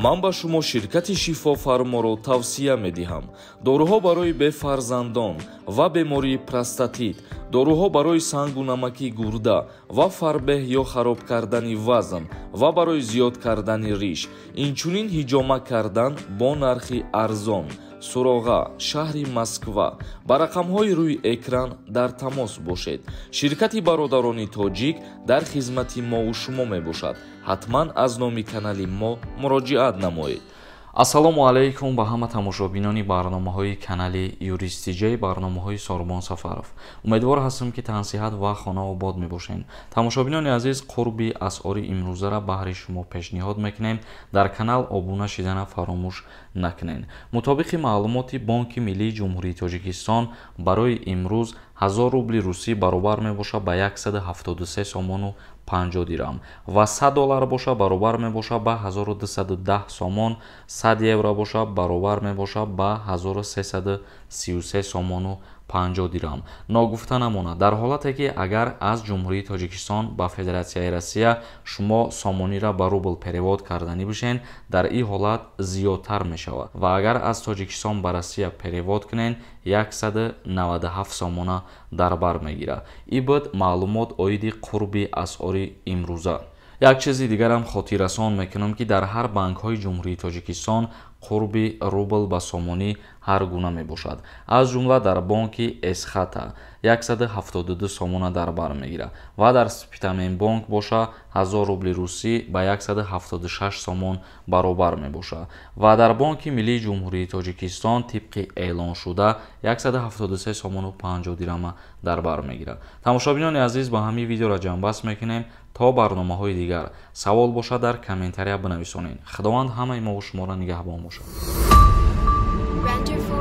Ман ба шумо ширкати Шифофарморо тавсия медиҳам. Доруҳо барои бефарзандон ва бемории простатит, доруҳо барои сангу намаки гурда ва фарбеҳ ё хароб кардани вазн ва барои зиёд кардани риш, инчунин ҳиҷома кардан бо нархи арзон. Суроға: шаҳри Москва. Ба рақамҳои рӯи экран дар тамос бошед. Ширкати бародарони тоҷик дар хизмати мову шумо мебошад. Ҳатман аз номи канали мо муроҷиат намоед. Ассалому алайкум ба ҳама тамошобинони барномаҳои канали Юристиҷей, барномаҳои Сорбон Сафаров. Умедвор ҳастам, ки тансиҳат ва хонаобод мебошед. Тамошобинони азиз, қурби асъори имрӯзара баҳри шумо пешниҳод мекунем. Дар канал обуна шидана фаромӯш накунед. Мутобиқи маълумоти Бонки Миллии Ҷумҳурии Тоҷикистон, барои имрӯз 1000 рубли русӣ баробар мебошад ба 173 сомону 50 дирам ва 100 доллар боша баробар мебошад ба 1210 сомон, 100 евро боша баробар мебошад ба 1333 сомону 50 дирам. Ногуфта намонад, дар ҳолате ки агар аз Ҷумҳурии Тоҷикистон ба Федератсияи Россия шумо сомониро ба рубл перевод карданӣ бишен, дар ин ҳолат зиёдтар мешавад ва агар аз Тоҷикистон ба Россия перевод кунен, 197 сомона дар бар мегирад. Ин буд маълумот оиди қурби асъори имрӯза. Як чизи дигарам хотиррасон мекунам, ки дар ҳар банкҳои Ҷумҳурии Тоҷикистон қурби рубл ба сомонӣ ҳар гуна мебошад. Аз ҷумла дар бонки Эсхата 172 сомона дар бар мегирад ва дар Спитамен бонк боша 1000 рубли русӣ ба 176 сомон баробар мебошад ва дар Бонки Миллии Ҷумҳурии Тоҷикистон тибқи эълоншуда 173 сомону 50 дирама дар бар мегирад. Тамошобинони азиз, ба ҳамин видеоро ҷамъбаст мекунем. То барномаҳои дигар савол бошад, дар комментария бинависонед. Худованд ҳамаи мову шуморо нигаҳбон бошад. Render